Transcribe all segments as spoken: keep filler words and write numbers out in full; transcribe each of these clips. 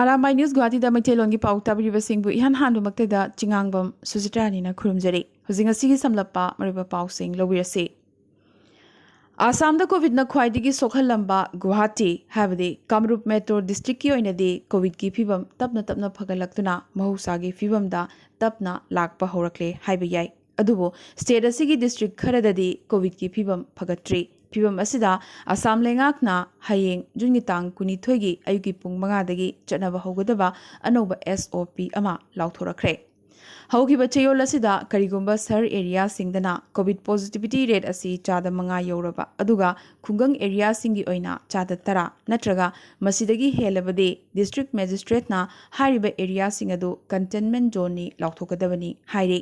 Arambai news ꯒꯨꯋꯥꯍꯥꯇꯤꯗ ꯃꯩꯇꯩꯂꯣꯟꯒꯤ ꯄꯥꯎ ꯇꯥꯕꯤꯔꯤꯕꯁꯤꯡꯕꯨ ꯏꯍꯥꯟ ꯍꯥꯟꯕꯃꯛꯇꯗ ꯆꯤꯉꯥꯡꯕꯝ ꯁꯨꯖꯤꯇ꯭ꯔꯥꯅꯤꯅ ꯈꯨꯔꯨꯝꯖꯔꯤ꯫ ꯍꯧꯖꯤꯛ ꯉꯁꯤꯒꯤ ꯁꯝꯂꯞꯄ ꯃꯔꯨꯑꯣꯏꯕ ꯄꯥꯎꯁꯤꯡ ꯂꯧꯕꯤꯔꯁꯤ꯫ ꯑꯁꯥꯝꯗ ꯀꯣꯚꯤꯗꯅ ꯈ꯭ꯋꯥꯏꯗꯒꯤ ꯁꯣꯛꯍꯜꯂꯝꯕ ꯒꯨꯋꯥꯍꯥꯇꯤ, ꯍꯥꯏꯕꯗꯤ ꯀꯥꯃꯔꯨꯞ ꯃꯦꯇ꯭ꯔꯣ ꯗꯤꯁꯇ꯭ꯔꯤꯛꯀꯤ ꯑꯣꯏꯅꯗꯤ ꯀꯣꯚꯤꯗꯀꯤ ꯐꯤꯕꯝ ꯇꯞꯅ ꯇꯞꯅ ꯐꯒꯠꯂꯛꯇꯨꯅ ꯃꯍꯧꯁꯥꯒꯤ ꯐꯤꯕꯝꯗ ꯇꯞꯅ ꯂꯥꯛꯄ ꯍꯧꯔꯛꯂꯦ ꯍꯥꯏꯕ ꯌꯥꯏ꯫ ꯑꯗꯨꯕꯨ ꯁ꯭ꯇꯦꯠ ꯑꯁꯤꯒꯤ ꯗꯤꯁꯇ꯭ꯔꯤꯛ ꯈꯔꯗꯗꯤ ꯀꯣꯚꯤꯗꯀꯤ ꯐꯤꯕꯝ ꯐꯒꯠꯇ꯭ꯔꯤ꯫ ꯐꯤꯕꯝ ꯑꯁꯤꯗ ꯑꯁꯥꯝ ꯂꯩꯉꯥꯛꯅ ꯍꯌꯦꯡ ꯖꯨꯟꯒꯤ ꯇꯥꯡ ꯀꯨꯟꯅꯤꯊꯣꯏꯒꯤ ꯑꯌꯨꯛꯀꯤ ꯄꯨꯡ ꯃꯉꯥꯗꯒꯤ ꯆꯠꯅꯕ ꯍꯧꯒꯗꯕ ꯑꯅꯧꯕ SOP ꯑꯃ ꯂꯥꯎꯊꯣꯔꯛꯈ꯭ꯔꯦ꯫ ꯍꯧꯈꯤꯕ ꯆꯌꯣꯜ ꯑꯁꯤꯗ ꯀꯔꯤꯒꯨꯝꯕ ꯁꯍꯔ ꯑꯦꯔꯤꯌꯥꯁꯤꯡꯗꯅ ꯀꯣꯚꯤꯗ ꯄꯣꯖꯤꯇꯤꯚꯤꯇꯤ ꯔꯦꯠ ꯑꯁꯤ ꯆꯥꯗ ꯃꯉꯥ ꯌꯧꯔꯕ, ꯑꯗꯨꯒ ꯈꯨꯡꯒꯪ ꯑꯦꯔꯤꯌꯥꯁꯤꯡꯒꯤ ꯑꯣꯏꯅ ꯆꯥꯗ ꯇꯔꯥ ꯅꯠꯇ꯭ꯔꯒ ꯃꯁꯤꯗꯒꯤ ꯍꯦꯜꯂꯕꯗꯤ ꯗꯤꯁꯇ꯭ꯔꯤꯛ ꯃꯦꯖꯤꯁꯇ꯭ꯔꯦꯠꯅ ꯍꯥꯏꯔꯤꯕ ꯑꯦꯔꯤꯌꯥꯁꯤꯡ ꯑꯗꯨ ꯀꯟꯇꯦꯟꯃꯦꯟꯠ ꯖꯣꯟꯅꯤ ꯂꯥꯎꯊꯣꯛꯀꯗꯕꯅꯤ ꯍꯥꯏꯔꯤ꯫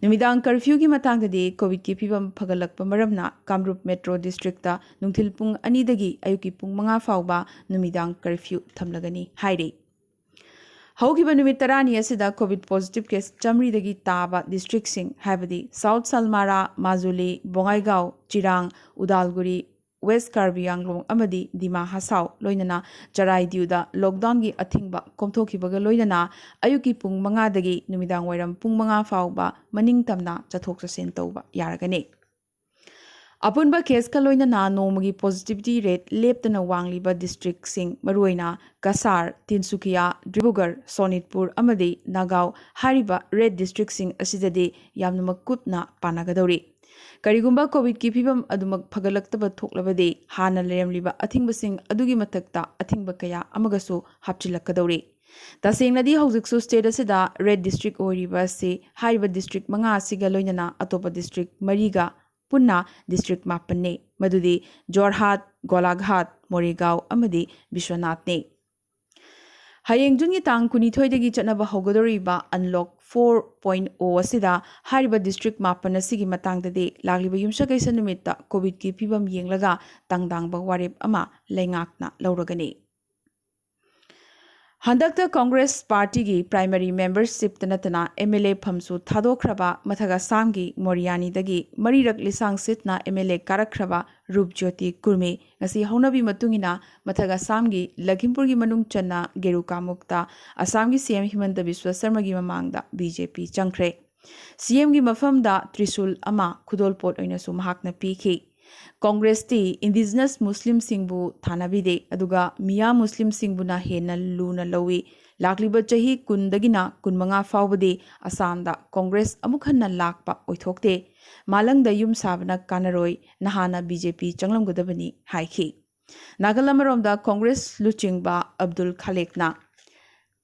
ꯅꯨꯃꯤꯗꯥꯡ ꯀꯔꯐ꯭ꯌꯨꯒꯤ ꯃꯇꯥꯡꯗꯗꯤ ꯀꯣꯚꯤꯗꯀꯤ ꯐꯤꯕꯝ ꯐꯒꯠꯂꯛꯄ ꯃꯔꯝꯅ ꯀꯥꯃꯔꯨꯞ ꯃꯦꯇ꯭ꯔꯣ ꯗꯤꯁꯇ꯭ꯔꯤꯛꯇ ꯅꯨꯡꯊꯤꯜ ꯄꯨꯡ ꯑꯅꯤꯗꯒꯤ ꯑꯌꯨꯛꯀꯤ ꯄꯨꯡ ꯃꯉꯥ ꯐꯥꯎꯕ ꯅꯨꯃꯤꯗꯥꯡ ꯀꯔꯐ꯭ꯌꯨ ꯊꯝꯂꯒꯅꯤ ꯍꯥꯏꯔꯤ꯫ ꯍꯧꯈꯤꯕ ꯅꯨꯃꯤꯠ ꯇꯔꯥꯅꯤ ꯑꯁꯤꯗ ꯀꯣꯚꯤꯗ ꯄꯣꯖꯤꯇꯤꯚ ꯀꯦꯁ ꯆꯥꯃꯔꯤꯗꯒꯤ ꯇꯥꯕ ꯗꯤꯁꯇ꯭ꯔꯤꯛꯁꯤꯡ, ꯍꯥꯏꯕꯗꯤ ꯁꯥꯎꯠ ꯁꯜꯃꯥꯔꯥ, ꯃꯥꯖꯨꯂꯤ, ꯕꯣꯉꯥꯏꯒꯥꯎ, ꯆꯤꯔꯥꯡ, ꯎꯗꯥꯜꯒꯨꯔꯤ, ꯋꯦꯁ ꯀꯥꯔꯕꯤ ꯑꯪꯂꯣꯡ ꯑꯃꯗꯤ ꯗꯤꯃꯥ ꯍꯁꯥꯎ, ꯂꯣꯏꯅꯅ ꯆꯔꯥꯏꯗꯤꯎꯗ ꯂꯣꯛꯗꯥꯎꯟꯒꯤ ꯑꯊꯤꯡꯕ ꯀꯣꯝꯊꯣꯛꯈꯤꯕꯒ ꯂꯣꯏꯅꯅ ꯑꯌꯨꯛꯀꯤ ꯄꯨꯡ ꯃꯉꯥꯗꯒꯤ ꯅꯨꯃꯤꯗꯥꯡ ꯋꯥꯏꯔꯝ ꯄꯨꯡ ꯃꯉꯥ ꯐꯥꯎꯕ ꯃꯅꯤꯡ ꯇꯝꯅ ꯆꯠꯊꯣꯛ ꯆꯠꯁꯤꯟ ꯇꯧꯕ ꯌꯥꯔꯒꯅꯤ꯫ ꯑꯄꯨꯟꯕ ꯀꯦꯁꯀ ꯂꯣꯏꯅꯅ ꯅꯣꯡꯃꯒꯤ ꯄꯣꯖꯤꯇꯤꯚꯤꯇꯤ ꯔꯦꯠ ꯂꯦꯞꯇꯅ ꯋꯥꯡꯂꯤꯕ ꯗꯤꯁꯇ꯭ꯔꯤꯛꯁꯤꯡ, ꯃꯔꯨꯑꯣꯏꯅ ꯀꯁꯥꯔ, ꯇꯤꯟꯁꯨꯀꯤꯌꯥ, ꯗꯤꯕ꯭ꯔꯨꯒꯔ, ꯁꯣꯅꯤꯠꯄꯨꯔ ꯑꯃꯗꯤ ꯅꯥꯒꯥꯎ ꯍꯥꯏꯔꯤꯕ ꯔꯦꯗ ꯗꯤꯁꯇ꯭ꯔꯤꯛꯁꯤꯡ ꯑꯁꯤꯗꯗꯤ ꯌꯥꯝꯅ ꯃꯀꯨꯞꯅ ꯄꯥꯟꯅꯒꯗꯧꯔꯤ꯫ ꯀꯔꯤꯒꯨꯝꯕ ꯀꯣꯚꯤꯗꯀꯤ ꯐꯤꯕꯝ ꯑꯗꯨꯃꯛ ꯐꯒꯠꯂꯛꯇꯕ ꯊꯣꯛꯂꯕꯗꯤ ꯍꯥꯟꯅ ꯂꯩꯔꯝꯂꯤꯕ ꯑꯊꯤꯡꯕꯁꯤꯡ ꯑꯗꯨꯒꯤ ꯃꯊꯛꯇ ꯑꯊꯤꯡꯕ ꯀꯌꯥ ꯑꯃꯒꯁꯨ ꯍꯥꯞꯆꯤꯜꯂꯛꯀꯗꯧꯔꯤ꯫ ꯇꯁꯦꯡꯅꯗꯤ ꯍꯧꯖꯤꯛꯁꯨ ꯁ꯭ꯇꯦꯠ ꯑꯁꯤꯗ ꯔꯦꯗ ꯗꯤꯁꯇ꯭ꯔꯤꯛ ꯑꯣꯏꯔꯤꯕ ꯑꯁꯤ ꯍꯥꯏꯔꯤꯕ ꯗꯤꯁꯇ꯭ꯔꯤꯛ ꯃꯉꯥ ꯑꯁꯤꯒ ꯂꯣꯏꯅꯅ ꯑꯇꯣꯞꯄ ꯗꯤꯁꯇ꯭ꯔꯤꯛ ꯃꯔꯤꯒ ꯄꯨꯟꯅ ꯗꯤꯁꯇ꯭ꯔꯤꯛ ꯃꯥꯄꯟꯅꯤ, ꯃꯗꯨꯗꯤ ꯖꯣꯔꯍꯥꯠ, ꯒꯣꯂꯥꯘꯥꯠ, ꯃꯣꯔꯦꯒꯥꯎ ꯑꯃꯗꯤ ꯕꯤꯁ꯭ꯋꯅꯥꯊꯅꯤ꯫ ꯍꯌꯦꯡ ꯖꯨꯟꯒꯤ ꯇꯥꯡ ꯀꯨꯟꯅꯤꯊꯣꯏꯗꯒꯤ ꯆꯠꯅꯕ ꯍꯧꯒꯗꯧꯔꯤꯕ ꯑꯟꯂꯣꯛ ꯐꯣꯔ ꯄꯣꯏꯟꯠ ꯑꯣ ꯑꯁꯤꯗ ꯍꯥꯏꯔꯤꯕ ꯗꯤꯁꯇ꯭ꯔꯤꯛ ꯃꯥꯄꯟ ꯑꯁꯤꯒꯤ ꯃꯇꯥꯡꯗꯗꯤ ꯂꯥꯛꯂꯤꯕ ꯌꯨꯝꯁꯀꯩꯁ ꯅꯨꯃꯤꯠꯇ ꯀꯣꯚꯤꯗꯀꯤ ꯐꯤꯕꯝ ꯌꯦꯡꯂꯒ ꯇꯪꯗꯥꯡꯕ ꯋꯥꯔꯦꯞ ꯑꯃ ꯂꯩꯉꯥꯛꯅ ꯂꯧꯔꯒꯅꯤ꯫ ꯍꯟꯗꯛꯇ ꯀꯣꯡꯒ꯭ꯔꯦꯁ ꯄꯥꯔꯇꯤꯒꯤ ꯄ꯭ꯔꯥꯏꯃꯔꯤ ꯃꯦꯝꯕꯔꯁꯤꯞꯇ ꯅꯠꯇꯅ ꯑꯦꯝ ꯑꯦꯜ ꯑꯦ ꯐꯝꯁꯨ ꯊꯥꯗꯣꯛꯈ꯭ꯔꯕ ꯃꯊꯛ ꯑꯁꯥꯝꯒꯤ ꯃꯣꯔꯤꯌꯥꯅꯤꯗꯒꯤ ꯃꯔꯤꯔꯛ ꯂꯤꯁꯥꯡ ꯁꯤꯠꯅ ꯑꯦꯝ ꯑꯦꯜ ꯑꯦ ꯀꯥꯔꯛꯈ꯭ꯔꯕ ꯔꯨꯞꯖ꯭ꯌꯣꯇꯤ ꯀꯨꯔꯃꯤ ꯉꯁꯤ ꯍꯧꯅꯕꯤ ꯃꯇꯨꯡ ꯏꯟꯅ ꯃꯊꯛ ꯑꯁꯥꯝꯒꯤ ꯂꯈꯤꯝꯄꯨꯔꯒꯤ ꯃꯅꯨꯡ ꯆꯟꯅ ꯒꯦꯔꯨꯀꯥꯃꯨꯛꯇ ꯑꯁꯥꯝꯒꯤ ꯁꯤ ꯑꯦꯝ ꯍꯤꯃꯟꯇ ꯕꯤꯁ꯭ꯋ ꯁꯔꯃꯒꯤ ꯃꯃꯥꯡꯗ ꯕꯤ ꯖꯦ ꯄꯤ ꯆꯪꯈ꯭ꯔꯦ꯫ ꯁꯤ ꯑꯦꯝꯒꯤ ꯃꯐꯝꯗ ꯇ꯭ꯔꯤꯁꯨꯜ ꯑꯃ ꯈꯨꯗꯣꯜꯄꯣꯠ ꯑꯣꯏꯅꯁꯨ ꯃꯍꯥꯛꯅ ꯄꯤꯈꯤ꯫ ꯀꯣꯡꯒ꯭ꯔꯦꯁꯇꯤ ꯏꯟꯗꯤꯖꯤꯅꯁ ꯃꯨꯁꯂꯤꯝꯁꯤꯡꯕꯨ ꯊꯥꯅꯕꯤꯗꯦ, ꯑꯗꯨꯒ ꯃꯤꯌꯥ ꯃꯨꯁꯂꯤꯝꯁꯤꯡꯕꯨꯅ ꯍꯦꯟꯅ ꯂꯨꯅ ꯂꯧꯏ꯫ ꯂꯥꯛꯂꯤꯕ ꯆꯍꯤ ꯀꯨꯟꯗꯒꯤꯅ ꯀꯨꯟꯃꯉꯥ ꯐꯥꯎꯕꯗꯤ ꯑꯁꯥꯝꯗ ꯀꯣꯡꯒ꯭ꯔꯦꯁ ꯑꯃꯨꯛ ꯍꯟꯅ ꯂꯥꯛꯄ ꯑꯣꯏꯊꯣꯛꯇꯦ꯫ ꯃꯥꯂꯪꯗ ꯌꯨꯝ ꯁꯥꯕꯅ ꯀꯥꯟꯅꯔꯣꯏ, ꯅꯍꯥꯅ ꯕꯤ ꯖꯦ ꯄꯤ ꯆꯪꯂꯝꯒꯗꯕꯅꯤ ꯍꯥꯏꯈꯤ꯫ ꯅꯥꯀꯜ ꯑꯃꯔꯣꯝꯗ ꯀꯣꯡꯒ꯭ꯔꯦꯁ ꯂꯨꯆꯤꯡꯕ ꯑꯕꯗꯨꯜ ꯈꯥꯂꯦꯛꯅ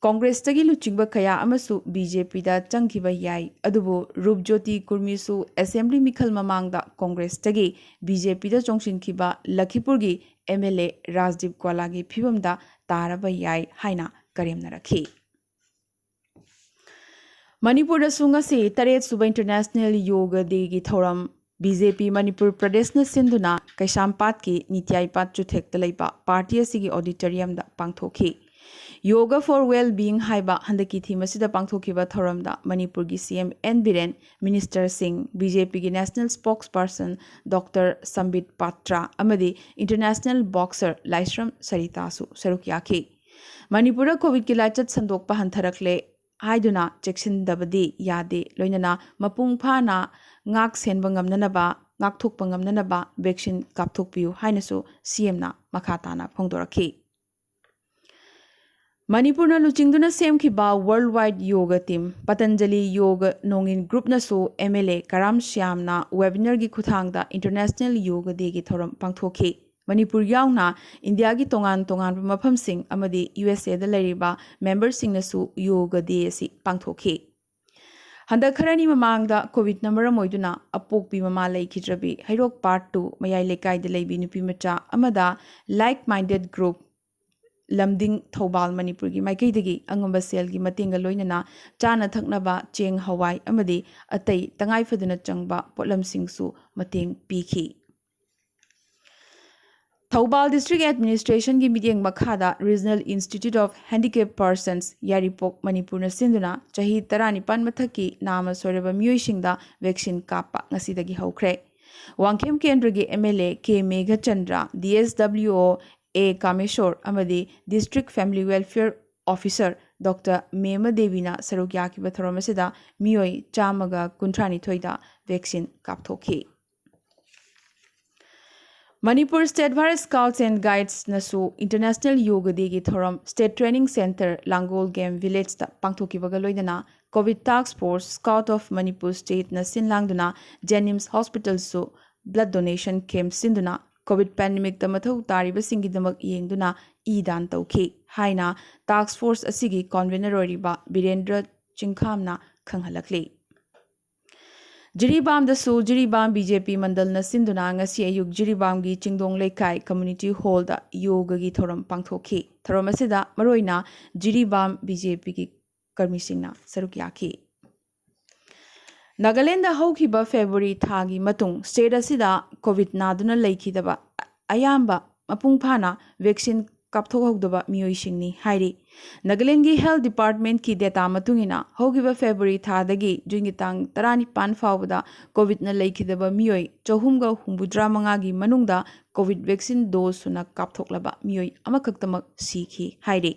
ꯀꯣꯡꯒ꯭ꯔꯦꯁꯇꯒꯤ ꯂꯨꯆꯤꯡꯕ ꯀꯌꯥ ꯑꯃꯁꯨ ꯕꯤ ꯖꯦ ꯄꯤꯗ ꯆꯪꯈꯤꯕ ꯌꯥꯏ, ꯑꯗꯨꯕꯨ ꯔꯨꯞꯖ꯭ꯌꯣꯇꯤ ꯀꯨꯔꯃꯤꯁꯨ ꯑꯦꯁꯦꯝꯕ꯭ꯂꯤ ꯃꯤꯈꯜ ꯃꯃꯥꯡꯗ ꯀꯣꯡꯒ꯭ꯔꯦꯁꯇꯒꯤ ꯕꯤ ꯖꯦ ꯄꯤꯗ ꯆꯣꯡꯁꯤꯟꯈꯤꯕ ꯂꯈꯤꯄꯨꯔꯒꯤ ꯑꯦꯝ ꯑꯦꯜ ꯑꯦ ꯔꯥꯖꯗꯤꯞ ꯀ꯭ꯋꯥꯂꯥꯒꯤ ꯐꯤꯕꯝꯗ ꯇꯥꯔꯕ ꯌꯥꯏ ꯍꯥꯏꯅ ꯀꯔꯦꯝꯅꯔꯛꯈꯤ꯫ ꯃꯅꯤꯄꯨꯔꯗꯁꯨ ꯉꯁꯤ ꯇꯔꯦꯠ ꯁꯨꯕ ꯏꯟꯇꯔꯅꯦꯁꯅꯦꯜ ꯌꯣꯒ ꯗꯦꯒꯤ ꯊꯧꯔꯝ ꯕꯤ ꯖꯦ ꯄꯤ ꯃꯅꯤꯄꯨꯔ ꯄ꯭ꯔꯗꯦꯁꯅ ꯁꯤꯟꯗꯨꯅ ꯀꯩꯁꯥꯝꯄꯥꯠꯀꯤ ꯅꯤꯇ꯭ꯌꯥꯏꯄꯥꯠ ꯆꯨꯊꯦꯛꯇ ꯂꯩꯕ ꯄꯥꯔꯇꯤ ꯑꯁꯤꯒꯤ ꯑꯣꯗꯤꯇꯣꯔꯤꯌꯝꯗ ꯄꯥꯡꯊꯣꯛꯈꯤ꯫ ꯌꯣꯒ for well being ꯍꯥꯏꯕ ꯍꯟꯗꯛꯀꯤ ꯊꯤꯝ ꯑꯁꯤꯗ ꯄꯥꯡꯊꯣꯛꯈꯤꯕ ꯊꯧꯔꯝꯗ ꯃꯅꯤꯄꯨꯔꯒꯤ ꯁꯤ ꯑꯦꯝ ꯑꯦꯟ ꯕꯤꯔꯦꯟ, ꯃꯤꯅꯤꯁꯇꯔꯁꯤꯡ, ꯕꯤ ꯖꯦ ꯄꯤꯒꯤ national spokesperson doctor Sambit Patra ꯑꯃꯗꯤ ꯏꯟꯇꯔꯅꯦꯁꯅꯦꯜ ꯕꯣꯛꯁꯔ ꯂꯥꯏꯁ꯭ꯔꯝ ꯁꯔꯤꯇꯥꯁꯨ ꯁꯔꯨꯛ ꯌꯥꯈꯤ꯫ ꯃꯅꯤꯄꯨꯔꯗ ꯀꯣꯚꯤꯗꯀꯤ ꯂꯥꯏꯆꯠ ꯁꯟꯗꯣꯛꯄ ꯍꯟꯊꯔꯛꯂꯦ ꯍꯥꯏꯗꯨꯅ ꯆꯦꯛꯁꯤꯟꯗꯕꯗꯤ ꯌꯥꯗꯦ, ꯂꯣꯏꯅꯅ ꯃꯄꯨꯡ ꯐꯥꯅ ꯉꯥꯛ ꯁꯦꯟꯕ ꯉꯝꯅꯅꯕ, ꯉꯥꯛꯊꯣꯛꯄ ꯉꯝꯅꯅꯕ ꯚꯦꯛꯁꯤꯟ ꯀꯥꯞꯊꯣꯛꯄꯤꯌꯨ ꯍꯥꯏꯅꯁꯨ ꯁꯤ ꯑꯦꯝꯅ ꯃꯈꯥ ꯇꯥꯅ ꯐꯣꯡꯗꯣꯔꯛꯈꯤ꯫ ꯃꯅꯤꯄꯨꯔꯅ ꯂꯨꯆꯤꯡꯗꯨꯅ ꯁꯦꯝꯈꯤꯕ world wide yoga team Patanjali yoga ꯅꯣꯡꯏꯟ ꯒ꯭ꯔꯨꯞꯅꯁꯨ ꯑꯦꯝ ꯑꯦꯜ ꯑꯦ ꯀꯔꯥꯝ ꯁ꯭ꯌꯥꯝꯅ ꯋꯦꯕꯤꯅꯔꯒꯤ ꯈꯨꯠꯊꯥꯡꯗ ꯏꯟꯇꯔꯅꯦꯁꯅꯦꯜ ꯌꯣꯒ ꯗꯦꯒꯤ ꯊꯧꯔꯝ ꯄꯥꯡꯊꯣꯛꯈꯤ꯫ ꯃꯅꯤꯄꯨꯔ ꯌꯥꯎꯅ ꯏꯟꯗꯤꯌꯥꯒꯤ ꯇꯣꯉꯥꯟ ꯇꯣꯉꯥꯟꯕ ꯃꯐꯝꯁꯤꯡ ꯑꯃꯗꯤ ꯌꯨ ꯑꯦꯁ ꯑꯦꯗ ꯂꯩꯔꯤꯕ ꯃꯦꯝꯕꯔꯁꯤꯡꯅꯁꯨ ꯌꯣꯒ ꯗꯦ ꯑꯁꯤ ꯄꯥꯡꯊꯣꯛꯈꯤ꯫ ꯍꯟꯗꯛ ꯈꯔꯅꯤ ꯃꯃꯥꯡꯗ ꯀꯣꯚꯤꯗꯅ ꯃꯔꯝ ꯑꯣꯏꯗꯨꯅ ꯑꯄꯣꯛꯄꯤ ꯃꯃꯥ ꯂꯩꯈꯤꯗ꯭ꯔꯕꯤ ꯍꯩꯔꯣꯛ ꯄꯥꯔꯠ ꯇꯨ ꯃꯌꯥꯏ ꯂꯩꯀꯥꯏꯗ ꯂꯩꯕꯤ ꯅꯨꯄꯤ ꯃꯆꯥ ꯑꯃꯗ ꯂꯥꯏꯛ ꯃꯥꯏꯟꯗꯦꯗ ꯒ꯭ꯔꯨꯞ ꯂꯝꯗꯤꯡ ꯊꯧꯕꯥꯜ ꯃꯅꯤꯄꯨꯔꯒꯤ ꯃꯥꯏꯀꯩꯗꯒꯤ ꯑꯉꯝꯕ ꯁꯦꯜꯒꯤ ꯃꯇꯦꯡꯒ ꯂꯣꯏꯅꯅ ꯆꯥꯅ ꯊꯛꯅꯕ ꯆꯦꯡ, ꯍꯋꯥꯏ ꯑꯃꯗꯤ ꯑꯇꯩ ꯇꯉꯥꯏ ꯐꯗꯅ ꯆꯪꯕ ꯄꯣꯠꯂꯝꯁꯤꯡꯁꯨ ꯃꯇꯦꯡ ꯄꯤꯈꯤ꯫ ꯊꯧꯕꯥꯜ District Administrationꯒꯤ ꯃꯤꯠꯌꯦꯡ ꯃꯈꯥꯗ Regional Institute of Handicap Persons, ꯌꯥꯏꯔꯤꯄꯣꯛ, ꯃꯅꯤꯄꯨꯔꯅ ꯁꯤꯟꯗꯨꯅ ꯆꯍꯤ ꯇꯔꯥꯅꯤꯄꯥꯟ ꯃꯊꯛꯀꯤ ꯅꯥꯃ ꯁꯣꯏꯔꯕ ꯃꯤꯑꯣꯏꯁꯤꯡꯗ vaccine ꯀꯥꯞꯄ ꯉꯁꯤꯗꯒꯤ ꯍꯧꯈ꯭ꯔꯦ꯫ ꯋꯥꯡꯈꯦꯝ ꯀꯦꯟꯗ꯭ꯔꯒꯤ MLA ꯀꯦ ꯃꯦꯘꯆꯟꯗ꯭ꯔ, DSWO ꯑꯦ ꯀꯥꯃꯦꯁꯣꯔ ꯑꯃꯗꯤ District Family Welfare Officer Doctor ꯃꯦꯃ ꯗꯦꯕꯤꯅ ꯁꯔꯨꯛ ꯌꯥꯈꯤꯕ ꯊꯧꯔꯝ ꯑꯁꯤꯗ ꯃꯤꯑꯣꯏ ꯆꯥꯝꯃꯒ ꯀꯨꯟꯊ꯭ꯔꯥꯅꯤꯊꯣꯏꯗ vaccine ꯀꯥꯞꯊꯣꯛꯈꯤ꯫ Manipur State Bharat Scouts and Guidesꯅꯁꯨ International Yoga Dayꯒꯤ ꯊꯧꯔꯝ State Training Centre, ꯂꯥꯡꯒꯣꯜ Game Villageꯇ ꯄꯥꯡꯊꯣꯛꯈꯤꯕꯒ ꯂꯣꯏꯅꯅ COVID Task Force, Scout of Manipur Stateꯅ ꯁꯤꯟ ꯂꯥꯡꯗꯨꯅ JNIMS Hospitalꯁꯨ blood donation camp ꯁꯤꯟꯗꯨꯅ COVID pandemicꯇ ꯃꯊꯧ ꯇꯥꯔꯤꯕꯁꯤꯡꯒꯤꯗꯃꯛ ꯌꯦꯡꯗꯨꯅ ꯏ ꯗꯥꯟ ꯇꯧꯈꯤ ꯍꯥꯏꯅ Task Force ꯑꯁꯤꯒꯤ convener ꯑꯣꯏꯔꯤꯕ ꯕꯤꯔꯦꯟꯗ꯭ꯔ ꯆꯤꯡꯈꯥꯝꯅ ꯈꯪꯍꯜꯂꯛꯂꯤ꯫ ꯖꯤꯔꯤꯕꯥꯝꯗꯁꯨ ꯖꯤꯔꯤꯕꯥꯝ BJP ꯃꯟꯗꯜꯅ ꯁꯤꯟꯗꯨꯅ ꯉꯁꯤ ꯑꯌꯨꯛ ꯖꯤꯔꯤꯕꯥꯝꯒꯤ ꯆꯤꯡꯗꯣꯡ ꯂꯩꯀꯥꯏ Community Hallꯗ ꯌꯣꯒꯒꯤ ꯊꯧꯔꯝ ꯄꯥꯡꯊꯣꯛꯈꯤ꯫ ꯊꯧꯔꯝ ꯑꯁꯤꯗ ꯃꯔꯨꯑꯣꯏꯅ ꯖꯤꯔꯤꯕꯥꯝ BJPꯒꯤ ꯀꯔꯃꯤꯁꯤꯡꯅ ꯁꯔꯨꯛ ꯌꯥꯈꯤ꯫ ꯅꯥꯒꯥꯂꯦꯟꯗ ꯍꯧꯈꯤꯕ February ꯊꯥꯒꯤ ꯃꯇꯨꯡ state ꯑꯁꯤꯗ COVID ꯅꯥꯗꯨꯅ ꯂꯩꯈꯤꯗꯕ ꯑꯌꯥꯝꯕ ꯃꯄꯨꯡ ꯐꯥꯅ vaccine ꯀꯥꯞꯊꯣꯛꯍꯧꯗꯕ ꯃꯤꯑꯣꯏꯁꯤꯡꯅꯤ ꯍꯥꯏꯔꯤ꯫ ꯅꯥꯒꯥꯂꯦꯟꯒꯤ Health Departmentꯀꯤ data ꯃꯇꯨꯡ ꯏꯟꯅ, ꯍꯧꯈꯤꯕ February ꯊꯥꯗꯒꯤ Juneꯒꯤ ꯇꯥꯡ ꯇꯔꯥꯅꯤꯄꯥꯟ ꯐꯥꯎꯕꯗ COVIDꯅ ꯂꯩꯈꯤꯗꯕ ꯃꯤꯑꯣꯏ ꯆꯍꯨꯝꯒ ꯍꯨꯝꯐꯨꯇꯔꯥ ꯃꯉꯥꯒꯤ ꯃꯅꯨꯡꯗ COVID vaccine dose ꯁꯨꯅ ꯀꯥꯞꯊꯣꯛꯂꯕ ꯃꯤꯑꯣꯏ ꯑꯃꯈꯛꯇꯃꯛ ꯁꯤꯈꯤ ꯍꯥꯏꯔꯤ꯫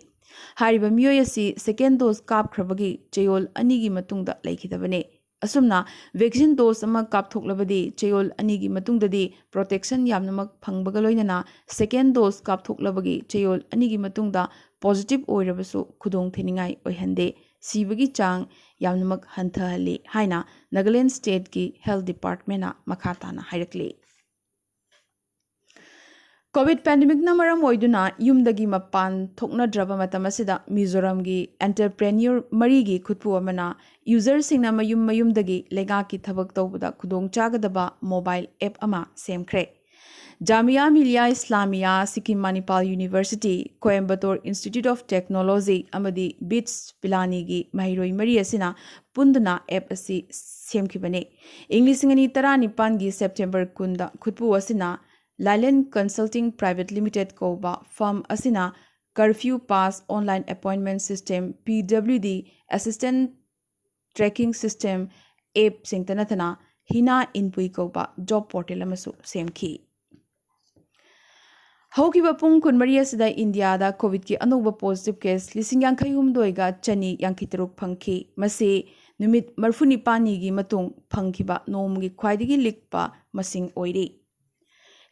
ꯍꯥꯏꯔꯤꯕ ꯃꯤꯑꯣꯏ ꯑꯁꯤ second dose ꯀꯥꯞꯈ꯭ꯔꯕꯒꯤ ꯆꯌꯣꯜ ꯑꯅꯤꯒꯤ ꯃꯇꯨꯡꯗ ꯂꯩꯈꯤꯗꯕꯅꯤ꯫ ꯑꯁꯨꯝꯅ vaccine dose ꯑꯃ ꯀꯥꯞꯊꯣꯛꯂꯕꯗꯤ ꯆꯌꯣꯜ ꯑꯅꯤꯒꯤ ꯃꯇꯨꯡꯗꯗꯤ protection ꯌꯥꯝꯅꯃꯛ ꯐꯪꯕꯒ ꯂꯣꯏꯅꯅ second dose ꯀꯥꯞꯊꯣꯛꯂꯕꯒꯤ ꯆꯌꯣꯜ ꯑꯅꯤꯒꯤ ꯃꯇꯨꯡꯗ positive ꯑꯣꯏꯔꯕꯁꯨ ꯈꯨꯗꯣꯡ ꯊꯤꯅꯤꯡꯉꯥꯏ ꯑꯣꯏꯍꯟꯗꯦ, ꯁꯤꯕꯒꯤ ꯆꯥꯡ ꯌꯥꯝꯅꯃꯛ ꯍꯟꯊꯍꯜꯂꯤ ꯍꯥꯏꯅ Nagaland Stateꯀꯤ Health Departmentꯅ ꯃꯈꯥ ꯇꯥꯅ ꯍꯥꯏꯔꯛꯂꯤ꯫ COVID pandemicꯅ ꯃꯔꯝ ꯑꯣꯏꯗꯨꯅ ꯌꯨꯝꯗꯒꯤ ꯃꯄꯥꯟ ꯊꯣꯛꯅꯗ꯭ꯔꯕ ꯃꯇꯝ ꯑꯁꯤꯗ ꯃꯤꯖꯣꯔꯥꯝꯒꯤ entrepreneur ꯃꯔꯤꯒꯤ ꯈꯨꯠꯄꯨ ꯑꯃꯅ userꯁꯤꯡꯅ ꯃꯌꯨꯝ ꯃꯌꯨꯝꯗꯒꯤ ꯂꯩꯉꯥꯛꯀꯤ ꯊꯕꯛ ꯇꯧꯕꯗ ꯈꯨꯗꯣꯡꯆꯥꯒꯗꯕ mobile app ꯑꯃ ꯁꯦꯝꯈ꯭ꯔꯦ꯫ Jamia Millia Islamia, Sikkim Manipal University, Coimbatore Institute of Technology ꯑꯃꯗꯤ BITS Pilaniꯒꯤ ꯃꯍꯩꯔꯣꯏ ꯃꯔꯤ ꯑꯁꯤꯅ ꯄꯨꯟꯗꯨꯅ app ꯑꯁꯤ ꯁꯦꯝꯈꯤꯕꯅꯤ꯫ ꯏꯪ ꯂꯤꯁꯤꯡ ꯑꯅꯤ ꯇꯔꯥꯅꯤꯄꯥꯟꯒꯤ September ꯀꯨꯟꯗ ꯈꯨꯠꯄꯨ ꯑꯁꯤꯅ Leyland Consulting Private Limited ꯀꯧꯕ firm ꯑꯁꯤꯅ Curfew Pass Online Appointment System, P W D, Assistant Tracking System, app ꯁꯤꯡꯇ ꯅꯠꯇꯅ ꯍꯤꯅꯥ ꯏꯟꯄꯨꯏ ꯀꯧꯕ job portal ꯑꯃꯁꯨ ꯁꯦꯝꯈꯤ꯫ ꯍꯧꯈꯤꯕ ꯄꯨꯡ ꯀꯨꯟꯃꯔꯤ ꯑꯁꯤꯗ ꯏꯟꯗꯤꯌꯥꯗ ꯀꯣꯚꯤꯗꯀꯤ ꯑꯅꯧꯕ positive case ꯂꯤꯁꯤꯡ ꯌꯥꯡꯈꯩ ꯍꯨꯝꯗꯣꯏꯒ ꯆꯅꯤ ꯌꯥꯡꯈꯩ ꯇꯔꯨꯛ ꯐꯪꯈꯤ꯫ ꯃꯁꯤ ꯅꯨꯃꯤꯠ ꯃꯔꯤꯐꯨ ꯅꯤꯄꯥꯜꯅꯤꯒꯤ ꯃꯇꯨꯡ ꯐꯪꯈꯤꯕ ꯅꯣꯡꯃꯒꯤ ꯈ꯭ꯋꯥꯏꯗꯒꯤ ꯂꯤꯛꯄ ꯃꯁꯤꯡ ꯑꯣꯏꯔꯤ꯫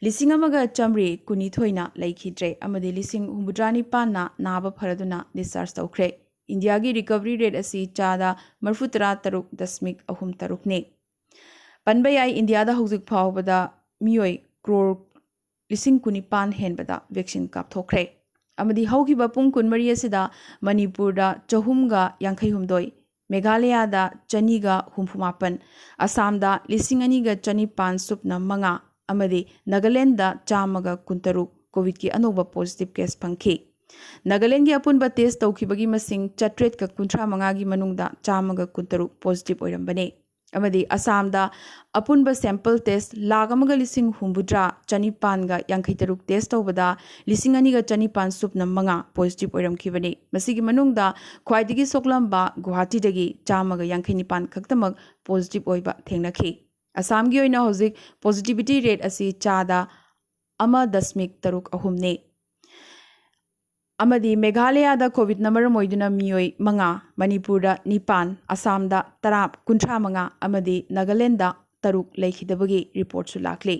ꯂꯤꯁꯤꯡ ꯑꯃꯒ ꯆꯥꯃꯔꯤ ꯀꯨꯟꯅꯤꯊꯣꯏꯅ ꯂꯩꯈꯤꯗ꯭ꯔꯦ ꯑꯃꯗꯤ ꯂꯤꯁꯤꯡ ꯍꯨꯝꯐꯨꯇꯔꯥ ꯅꯤꯄꯥꯟꯅ ꯅꯥꯕ ꯐꯔꯗꯨꯅ discharge ꯇꯧꯈ꯭ꯔꯦ꯫ ꯏꯟꯗꯤꯌꯥꯒꯤ recovery rate ꯑꯁꯤ ꯆꯥꯗ ꯃꯔꯤꯐꯨꯇꯔꯥ ꯇꯔꯨꯛ ꯗꯁꯃꯤꯛ ꯑꯍꯨꯝ ꯇꯔꯨꯛꯅꯤ꯫ ꯄꯟꯕ ꯌꯥꯏ, ꯏꯟꯗꯤꯌꯥꯗ ꯍꯧꯖꯤꯛ ꯐꯥꯎꯕꯗ ꯃꯤꯑꯣꯏ ꯀ꯭ꯔꯣꯔ ꯂꯤꯁꯤꯡ ꯀꯨꯟꯅꯤꯄꯥꯟ ꯍꯦꯟꯕꯗ vaccine ꯀꯥꯞꯊꯣꯛꯈ꯭ꯔꯦ꯫ ꯑꯃꯗꯤ ꯍꯧꯈꯤꯕ ꯄꯨꯡ ꯀꯨꯟꯃꯔꯤ ꯑꯁꯤꯗ ꯃꯅꯤꯄꯨꯔꯗ ꯆꯍꯨꯝꯒ ꯌꯥꯡꯈꯩ ꯍꯨꯝꯗꯣꯏ, ꯃꯦꯘꯥꯂꯌꯥꯗ ꯆꯅꯤꯒ ꯍꯨꯝꯐꯨ ꯃꯥꯄꯟ, ꯑꯁꯥꯝꯗ ꯂꯤꯁꯤꯡ ꯑꯅꯤꯒ ꯆꯅꯤꯄꯥꯟ ꯁꯨꯞꯅ ꯃꯉꯥ ꯑꯃꯗꯤ ꯅꯥꯒꯥꯂꯦꯟꯗ ꯆꯥꯝꯃꯒ ꯀꯨꯟꯇꯔꯨꯛ ꯀꯣꯚꯤꯗꯀꯤ ꯑꯅꯧꯕ positive case ꯐꯪꯈꯤ꯫ ꯅꯥꯒꯥꯂꯦꯟꯒꯤ ꯑꯄꯨꯟꯕ test ꯇꯧꯈꯤꯕꯒꯤ ꯃꯁꯤꯡ ꯆꯥꯇ꯭ꯔꯦꯠꯀ ꯀꯨꯟꯊ꯭ꯔꯥ ꯃꯉꯥꯒꯤ ꯃꯅꯨꯡꯗ ꯆꯥꯝꯃꯒ ꯀꯨꯟꯇꯔꯨꯛ positive ꯑꯣꯏꯔꯝꯕꯅꯤ꯫ ꯑꯃꯗꯤ ꯑꯁꯥꯝꯗ ꯑꯄꯨꯟꯕ sample test ꯂꯥꯈ ꯑꯃꯒ ꯂꯤꯁꯤꯡ ꯍꯨꯝꯐꯨꯇꯔꯥ ꯆꯅꯤꯄꯥꯟꯒ ꯌꯥꯡꯈꯩ ꯇꯔꯨꯛ test ꯇꯧꯕꯗ ꯂꯤꯁꯤꯡ ꯑꯅꯤꯒ ꯆꯅꯤꯄꯥꯟ ꯁꯨꯞꯅ ꯃꯉꯥ positive ꯑꯣꯏꯔꯝꯈꯤꯕꯅꯤ꯫ ꯃꯁꯤꯒꯤ ꯃꯅꯨꯡꯗ ꯈ꯭ꯋꯥꯏꯗꯒꯤ ꯁꯣꯛꯂꯝꯕ ꯒꯨꯋꯥꯍꯥꯇꯤꯗꯒꯤ ꯆꯥꯝꯃꯒ ꯌꯥꯡꯈꯩ ꯅꯤꯄꯥꯟ ꯈꯛꯇꯃꯛ positive ꯑꯣꯏꯕ ꯊꯦꯡꯅꯈꯤ꯫ ꯑꯁꯥꯝꯒꯤ ꯑꯣꯏꯅ ꯍꯧꯖꯤꯛ positivity rate ꯑꯁꯤ ꯆꯥꯗ ꯑꯃ ꯗꯁꯃꯤꯛ ꯇꯔꯨꯛ ꯑꯍꯨꯝꯅꯤ꯫ ꯑꯃꯗꯤ ꯃꯦꯘꯥꯂꯌꯥꯗ ꯀꯣꯚꯤꯗꯅ ꯃꯔꯝ ꯑꯣꯏꯗꯨꯅ ꯃꯤꯑꯣꯏ ꯃꯉꯥ, ꯃꯅꯤꯄꯨꯔꯗ ꯅꯤꯄꯥꯟ, ꯑꯁꯥꯝꯗ ꯇꯔꯥ, ꯀꯨꯟꯊ꯭ꯔꯥ ꯃꯉꯥ ꯑꯃꯗꯤ ꯅꯥꯒꯥꯂꯦꯟꯗ ꯇꯔꯨꯛ ꯂꯩꯈꯤꯗꯕꯒꯤ ꯔꯤꯄꯣꯔꯠꯁꯨ ꯂꯥꯛꯂꯤ꯫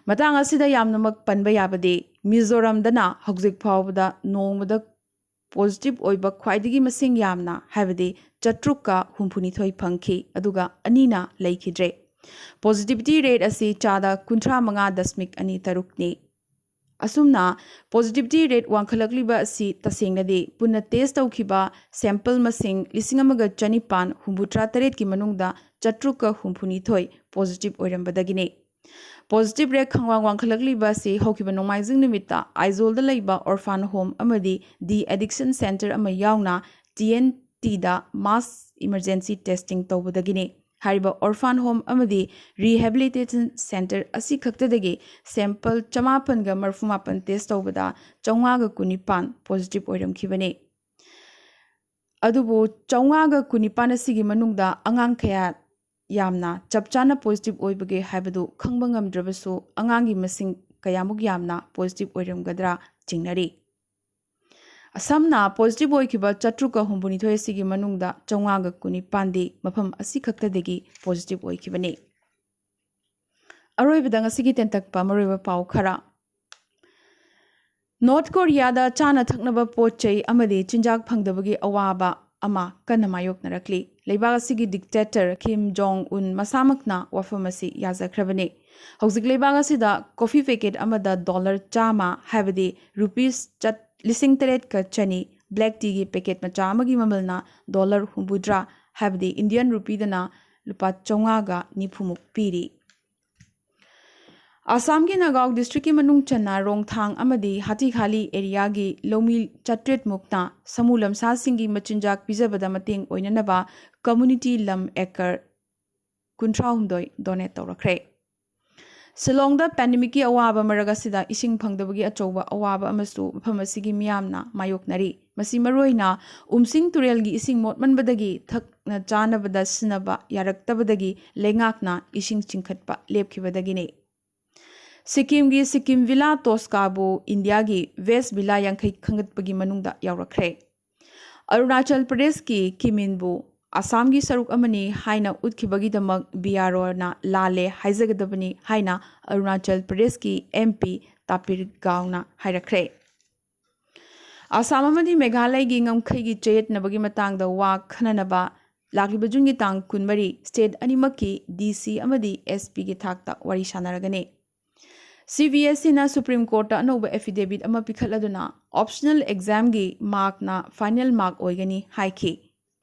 ꯃꯇꯥꯡ ꯑꯁꯤꯗ ꯌꯥꯝꯅꯃꯛ ꯄꯟꯕ ꯌꯥꯕꯗꯤ, ꯃꯤꯖꯣꯔꯥꯝꯗꯅ ꯍꯧꯖꯤꯛ ꯐꯥꯎꯕꯗ ꯅꯣꯡꯃꯗ positive ꯑꯣꯏꯕ ꯈ꯭ꯋꯥꯏꯗꯒꯤ ꯃꯁꯤꯡ ꯌꯥꯝꯅ, ꯍꯥꯏꯕꯗꯤ ꯆꯥꯇ꯭ꯔꯨꯛꯀ ꯍꯨꯝꯐꯨꯅꯤꯊꯣꯏ ꯐꯪꯈꯤ, ꯑꯗꯨꯒ ꯑꯅꯤꯅ ꯂꯩꯈꯤꯗ꯭ꯔꯦ꯫ Positivity rate ꯑꯁꯤ ꯆꯥꯗ ꯀꯨꯟꯊ꯭ꯔꯥ ꯃꯉꯥ ꯗꯁꯃꯤꯛ ꯑꯅꯤ ꯇꯔꯨꯛꯅꯤ꯫ ꯑꯁꯨꯝꯅ positivity rate ꯋꯥꯡꯈꯠꯂꯛꯂꯤꯕ ꯑꯁꯤ ꯇꯁꯦꯡꯅꯗꯤ ꯄꯨꯟꯅ test ꯇꯧꯈꯤꯕ sample ꯃꯁꯤꯡ ꯂꯤꯁꯤꯡ ꯑꯃꯒ ꯆꯅꯤꯄꯥꯟ ꯍꯨꯝꯐꯨꯇꯔꯥ ꯇꯔꯦꯠꯀꯤ ꯃꯅꯨꯡꯗ ꯆꯥꯇ꯭ꯔꯨꯛꯀ ꯍꯨꯝꯐꯨꯅꯤꯊꯣꯏ positive ꯑꯣꯏꯔꯝꯕꯗꯒꯤꯅꯤ꯫ Positive rate ꯈꯪꯋꯥꯡ ꯋꯥꯡꯈꯠꯂꯛꯂꯤꯕ ꯑꯁꯤ ꯍꯧꯈꯤꯕ ꯅꯣꯡꯃꯥꯏꯖꯤꯡ ꯅꯨꯃꯤꯠꯇ ꯑꯥꯏꯖꯣꯜꯗ ꯂꯩꯕ orphan home ꯑꯃꯗꯤ de-addiction center ꯑꯃ ꯌꯥꯎꯅ T N T ꯗ mass emergency testing ꯇꯧꯕꯗꯒꯤꯅꯤ꯫ ꯍꯥꯏꯔꯤꯕ orphan home ꯑꯃꯗꯤ rehabilitation centre ꯑꯁꯤ ꯈꯛꯇꯗꯒꯤ sample ꯆꯃꯥꯄꯟꯒ ꯃꯔꯐꯨ ꯃꯥꯄꯟ test ꯇꯧꯕꯗ ꯆꯥꯝꯃꯉꯥꯒ ꯀꯨꯟꯅꯤꯄꯥꯟ positive ꯑꯣꯏꯔꯝꯈꯤꯕꯅꯤ꯫ ꯑꯗꯨꯕꯨ ꯆꯥꯝꯃꯉꯥꯒ ꯀꯨꯟꯅꯤꯄꯥꯟ ꯑꯁꯤꯒꯤ ꯃꯅꯨꯡꯗ ꯑꯉꯥꯡ ꯀꯌꯥ ꯌꯥꯝꯅ ꯆꯞ ꯆꯥꯅ positive ꯑꯣꯏꯕꯒꯦ ꯍꯥꯏꯕꯗꯨ ꯈꯪꯕ ꯉꯝꯗ꯭ꯔꯕꯁꯨ, ꯑꯉꯥꯡꯒꯤ ꯃꯁꯤꯡ ꯀꯌꯥꯃꯨꯛ ꯌꯥꯝꯅ positive ꯑꯣꯏꯔꯝꯒꯗ꯭ꯔꯥ ꯆꯤꯡꯅꯔꯤ꯫ ꯑꯁꯝꯅ positive ꯑꯣꯏꯈꯤꯕ ꯆꯥꯇ꯭ꯔꯨꯛꯀ ꯍꯨꯝꯐꯨꯅꯤꯊꯣꯏ ꯑꯁꯤꯒꯤ ꯃꯅꯨꯡꯗ ꯆꯥꯝꯃꯉꯥꯒ ꯀꯨꯟꯅꯤꯄꯥꯟꯗꯤ ꯃꯐꯝ ꯑꯁꯤ ꯈꯛꯇꯗꯒꯤ positive ꯑꯣꯏꯈꯤꯕꯅꯤ꯫ ꯑꯔꯣꯏꯕꯗ ꯉꯁꯤꯒꯤ ꯇꯦꯟꯇꯛꯄ ꯃꯔꯨꯑꯣꯏꯕ ꯄꯥꯎ ꯈꯔ꯫ ꯅꯣꯔꯠ ꯀꯣꯔꯤꯌꯥꯗ ꯆꯥꯅ ꯊꯛꯅꯕ ꯄꯣꯠ ꯆꯩ ꯑꯃꯗꯤ ꯆꯤꯟꯖꯥꯛ ꯐꯪꯗꯕꯒꯤ ꯑꯋꯥꯕ ꯑꯃ ꯀꯟꯅ ꯃꯥꯌꯣꯛꯅꯔꯛꯂꯤ꯫ ꯂꯩꯕꯥꯛ ꯑꯁꯤꯒꯤ dictator ꯀꯤꯝ ꯖꯣꯡ ꯎꯟ ꯃꯁꯥꯃꯛꯅ ꯋꯥꯐꯝ ꯑꯁꯤ ꯌꯥꯖꯈ꯭ꯔꯕꯅꯤ꯫ ꯍꯧꯖꯤꯛ ꯂꯩꯕꯥꯛ ꯑꯁꯤꯗ coffee packet ꯑꯃꯗ dollar ꯆꯥꯝꯃ, ꯍꯥꯏꯕꯗꯤ rupees ꯆꯠ-, ꯂꯤꯁꯤꯡ ꯇꯔꯦꯠꯀ ꯆꯅꯤ, black teaꯒꯤ packet ꯃꯆꯥ ꯑꯃꯒꯤ ꯃꯃꯜꯅ dollar ꯍꯨꯝꯐꯨꯇꯔꯥ, ꯍꯥꯏꯕꯗꯤ Indian rupeeꯗꯅ ꯂꯨꯄꯥ ꯆꯥꯝꯃꯉꯥꯒ ꯅꯤꯐꯨꯃꯨꯛ ꯄꯤꯔꯤ꯫ ꯑꯁꯥꯝꯒꯤ ꯅꯒꯥꯎ districtꯀꯤ ꯃꯅꯨꯡ ꯆꯟꯅ ꯔꯣꯡꯊꯥꯡ ꯑꯃꯗꯤ ꯍꯥꯇꯤꯈꯥꯂꯤ areaꯒꯤ ꯂꯧꯃꯤ ꯆꯥꯇ꯭ꯔꯦꯠ ꯃꯨꯛꯅ ꯁꯃꯨ ꯂꯝꯁꯥꯁꯤꯡꯒꯤ ꯃꯆꯤꯟꯖꯥꯛ ꯄꯤꯖꯕꯗ ꯃꯇꯦꯡ ꯑꯣꯏꯅꯅꯕ community ꯂꯝ acre ꯀꯨꯟꯊ꯭ꯔꯥꯍꯨꯝꯗꯣꯏ donate ꯇꯧꯔꯛꯈ꯭ꯔꯦ꯫ ꯁꯤꯂꯣꯡꯗ pandemicꯀꯤ ꯑꯋꯥꯕ ꯃꯔꯛ ꯑꯁꯤꯗ ꯏꯁꯤꯡ ꯐꯪꯗꯕꯒꯤ ꯑꯆꯧꯕ ꯑꯋꯥꯕ ꯑꯃꯁꯨ ꯃꯐꯝ ꯑꯁꯤꯒꯤ ꯃꯤꯌꯥꯝꯅ ꯃꯥꯌꯣꯛꯅꯔꯤ꯫ ꯃꯁꯤ ꯃꯔꯨꯑꯣꯏꯅ ꯎꯝꯁꯤꯡ ꯇꯨꯔꯦꯜꯒꯤ ꯏꯁꯤꯡ ꯃꯣꯠꯃꯟꯕꯗꯒꯤ ꯊꯛꯅ ꯆꯥꯅꯕꯗ ꯁꯤꯖꯤꯟꯅꯕ ꯌꯥꯔꯛꯇꯕꯗꯒꯤ ꯂꯩꯉꯥꯛꯅ ꯏꯁꯤꯡ ꯆꯤꯡꯈꯠꯄ ꯂꯦꯞꯈꯤꯕꯗꯒꯤꯅꯤ꯫ ꯁꯤꯛꯀꯤꯝꯒꯤ ꯁꯤꯛꯀꯤꯝ ꯚꯤꯂꯥ ꯇꯣꯁꯀꯥꯕꯨ ꯏꯟꯗꯤꯌꯥꯒꯤ ꯋꯦꯁ ꯚꯤꯂꯥ ꯌꯥꯡꯈꯩ ꯈꯟꯒꯠꯄꯒꯤ ꯃꯅꯨꯡꯗ ꯌꯥꯎꯔꯛꯈ꯭ꯔꯦ꯫ ꯑꯔꯨꯅꯥꯆꯜ ꯄ꯭ꯔꯗꯦꯁꯀꯤ ꯀꯤꯃꯤꯟꯕꯨ ꯑꯁꯥꯝꯒꯤ ꯁꯔꯨꯛ ꯑꯃꯅꯤ ꯍꯥꯏꯅ ꯎꯠꯈꯤꯕꯒꯤꯗꯃꯛ ꯕꯤ ꯑꯥꯔ ꯑꯣꯅ ꯂꯥꯜꯂꯦ ꯍꯥꯏꯖꯒꯗꯕꯅꯤ ꯍꯥꯏꯅ ꯑꯔꯨꯅꯥꯆꯜ ꯄ꯭ꯔꯗꯦꯁꯀꯤ ꯑꯦꯝ ꯄꯤ ꯇꯥꯄꯤꯔ ꯒꯥꯎꯅ ꯍꯥꯏꯔꯛꯈ꯭ꯔꯦ꯫ ꯑꯁꯥꯝ ꯑꯃꯗꯤ ꯃꯦꯘꯥꯂꯌꯒꯤ ꯉꯝꯈꯩꯒꯤ ꯆꯌꯦꯠꯅꯕꯒꯤ ꯃꯇꯥꯡꯗ ꯋꯥ ꯈꯟꯅꯅꯕ ꯂꯥꯛꯂꯤꯕ ꯖꯨꯟꯒꯤ ꯇꯥꯡ ꯀꯨꯟꯃꯔꯤ state ꯑꯅꯤꯃꯛꯀꯤ ꯗꯤ ꯁꯤ ꯑꯃꯗꯤ ꯑꯦꯁ ꯄꯤꯒꯤ ꯊꯥꯛꯇ ꯋꯥꯔꯤ ꯁꯥꯟꯅꯔꯒꯅꯤ꯫ ꯁꯤ ꯕꯤ ꯑꯦꯁ ꯏꯅ Supreme Courtꯇ ꯑꯅꯧꯕ affidavit ꯑꯃ ꯄꯤꯈꯠꯂꯗꯨꯅ optional examꯒꯤ markꯅ final mark ꯑꯣꯏꯒꯅꯤ ꯍꯥꯏꯈꯤ꯫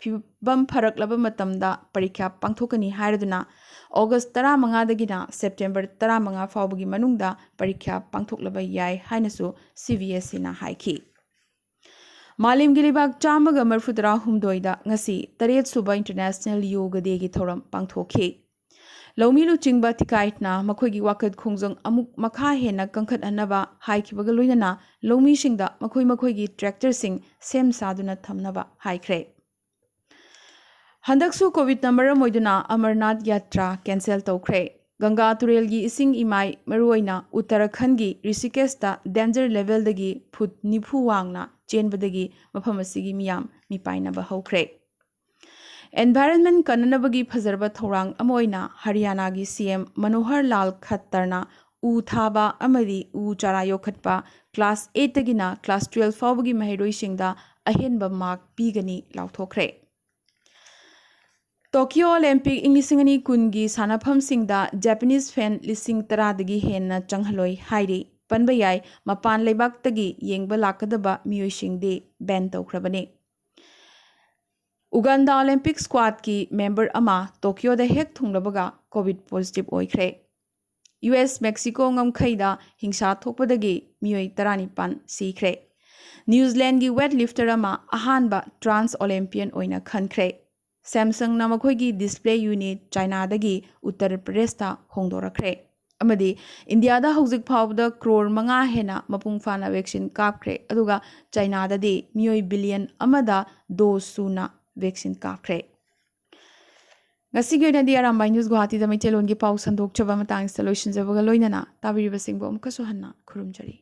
ꯐꯤꯕꯝ ꯐꯔꯛꯂꯕ ꯃꯇꯝꯗ ꯄꯔꯤꯈ꯭ꯌꯥ ꯄꯥꯡꯊꯣꯛꯀꯅꯤ ꯍꯥꯏꯔꯗꯨꯅ August ꯇꯔꯥꯃꯉꯥꯗꯒꯤꯅ September ꯇꯔꯥꯃꯉꯥ ꯐꯥꯎꯕꯒꯤ ꯃꯅꯨꯡꯗ ꯄꯔꯤꯈ꯭ꯌꯥ ꯄꯥꯡꯊꯣꯛꯂꯕ ꯌꯥꯏ ꯍꯥꯏꯅꯁꯨ ꯁꯤ ꯕꯤ ꯑꯦꯁ ꯏꯅ ꯍꯥꯏꯈꯤ꯫ ꯃꯥꯂꯦꯝꯒꯤ ꯂꯩꯕꯥꯛ ꯆꯥꯝꯃꯒ ꯃꯔꯤꯐꯨ ꯇꯔꯥ ꯍꯨꯝꯗꯣꯏꯗ ꯉꯁꯤ ꯇꯔꯦꯠ ꯁꯨꯕ International Yoga Dayꯒꯤ ꯊꯧꯔꯝ ꯄꯥꯡꯊꯣꯛꯈꯤ꯫ ꯂꯧꯃꯤ ꯂꯨꯆꯤꯡꯕ ꯇꯤꯀꯥꯏꯠꯅ ꯃꯈꯣꯏꯒꯤ ꯋꯥꯀꯠ ꯈꯣꯡꯖꯪ ꯑꯃꯨꯛ ꯃꯈꯥ ꯍꯦꯟꯅ ꯀꯟꯈꯠꯍꯟꯅꯕ ꯍꯥꯏꯈꯤꯕꯒ ꯂꯣꯏꯅꯅ ꯂꯧꯃꯤꯁꯤꯡꯗ ꯃꯈꯣꯏ ꯃꯈꯣꯏꯒꯤ ꯇ꯭ꯔꯦꯛꯇꯔꯁꯤꯡ ꯁꯦꯝ ꯁꯥꯗꯨꯅ ꯊꯝꯅꯕ ꯍꯥꯏꯈ꯭ꯔꯦ꯫ ꯍꯟꯗꯛꯁꯨ ꯀꯣꯚꯤꯗꯅ ꯃꯔꯝ ꯑꯣꯏꯗꯨꯅ ꯑꯃꯔꯅꯥꯊ ꯌꯥꯇ꯭ꯔꯥ ꯀꯦꯟꯁꯦꯜ ꯇꯧꯈ꯭ꯔꯦ꯫ ꯒꯪꯒꯥ ꯇꯨꯔꯦꯜꯒꯤ ꯏꯁꯤꯡ ꯏꯃꯥꯏ, ꯃꯔꯨꯑꯣꯏꯅ ꯎꯠꯇꯔꯥꯈꯟꯒꯤ ꯔꯤꯁꯤꯀꯦꯁꯇ danger levelꯗꯒꯤ ꯐꯨꯠ ꯅꯤꯐꯨ ꯋꯥꯡꯅ ꯆꯦꯟꯕꯗꯒꯤ ꯃꯐꯝ ꯑꯁꯤꯒꯤ ꯃꯤꯌꯥꯝ ꯃꯤꯄꯥꯏꯅꯕ ꯍꯧꯈ꯭ꯔꯦ꯫ Environment ꯀꯟꯅꯅꯕꯒꯤ ꯐꯖꯔꯕ ꯊꯧꯔꯥꯡ ꯑꯃ ꯑꯣꯏꯅ ꯍꯔꯤꯌꯥꯅꯥꯒꯤ C M ꯃꯅꯣꯍꯔ ꯂꯥꯜ ꯈꯠꯇꯔꯅ ꯎ ꯊꯥꯕ ꯑꯃꯗꯤ ꯎ ꯆꯥꯔꯥ ꯌꯣꯛꯈꯠꯄ class eightꯇꯒꯤꯅ class twelve ꯐꯥꯎꯕꯒꯤ ꯃꯍꯩꯔꯣꯏꯁꯤꯡꯗ ꯑꯍꯦꯟꯕ mark ꯄꯤꯒꯅꯤ ꯂꯥꯎꯊꯣꯛꯈ꯭ꯔꯦ꯫ Tokyo Olympic ꯏꯪ ꯂꯤꯁꯤꯡ ꯑꯅꯤ ꯀꯨꯟꯒꯤ ꯁꯥꯟꯅꯐꯝꯁꯤꯡꯗ Japanese fan ꯂꯤꯁꯤꯡ ꯇꯔꯥꯗꯒꯤ ꯍꯦꯟꯅ ꯆꯪꯍꯜꯂꯣꯏ ꯍꯥꯏꯔꯤ꯫ ꯄꯟꯕ ꯌꯥꯏ, ꯃꯄꯥꯟ ꯂꯩꯕꯥꯛꯇꯒꯤ ꯌꯦꯡꯕ ꯂꯥꯛꯀꯗꯕ ꯃꯤꯑꯣꯏꯁꯤꯡꯗꯤ ban ꯇꯧꯈ꯭ꯔꯕꯅꯤ꯫ ꯎꯒꯥꯟꯗꯥ Olympic squadꯀꯤ member ꯑꯃ ꯇꯣꯀꯤꯌꯣꯗ ꯍꯦꯛ ꯊꯨꯡꯂꯕꯒ ꯀꯣꯚꯤꯗ positive ꯑꯣꯏꯈ꯭ꯔꯦ꯫ U S Mexico ꯉꯝꯈꯩꯗ ꯍꯤꯡꯁꯥ ꯊꯣꯛꯄꯗꯒꯤ ꯃꯤꯑꯣꯏ ꯇꯔꯥꯅꯤꯄꯥꯟ ꯁꯤꯈ꯭ꯔꯦ꯫ New Zealandꯒꯤ weightlifter ꯑꯃ ꯑꯍꯥꯟꯕ trans Olympian ꯑꯣꯏꯅ ꯈꯟꯈ꯭ꯔꯦ꯫ Samsungꯅ ꯃꯈꯣꯏꯒꯤ display unit ꯆꯥꯏꯅꯥꯗꯒꯤ ꯎꯠꯇꯔ ꯄ꯭ꯔꯗꯦꯁꯇ ꯍꯣꯡꯗꯣꯔꯛꯈ꯭ꯔꯦ꯫ ꯑꯃꯗꯤ ꯏꯟꯗꯤꯌꯥꯗ ꯍꯧꯖꯤꯛ ꯐꯥꯎꯕꯗ ꯀ꯭ꯔꯣꯔ ꯃꯉꯥ ꯍꯦꯟꯅ ꯃꯄꯨꯡ ꯐꯥꯅ vaccine ꯀꯥꯞꯈ꯭ꯔꯦ, ꯑꯗꯨꯒ ꯆꯥꯏꯅꯥꯗꯗꯤ ꯃꯤꯑꯣꯏ ꯕꯤꯂꯤꯌꯟ ꯑꯃꯗ dose ꯁꯨꯅ vaccine ꯀꯥꯞꯈ꯭ꯔꯦ꯫ ꯉꯁꯤꯒꯤ ꯑꯣꯏꯅꯗꯤ ꯑꯔꯥꯝꯕꯥꯏ ꯅ꯭ꯌꯨꯁ ꯒꯨꯋꯥꯍꯥꯇꯤꯗ ꯃꯩꯇꯩꯂꯣꯟꯒꯤ ꯄꯥꯎ ꯁꯟꯗꯣꯛꯆꯕ ꯃꯇꯥꯡꯁꯤꯗ ꯂꯣꯏꯁꯤꯟꯖꯕꯒ ꯂꯣꯏꯅꯅ ꯇꯥꯕꯤꯔꯤꯕꯁꯤꯡꯕꯨ ꯑꯃꯨꯛꯀꯁꯨ ꯍꯟꯅ ꯈꯨꯔꯨꯝꯖꯔꯤ꯫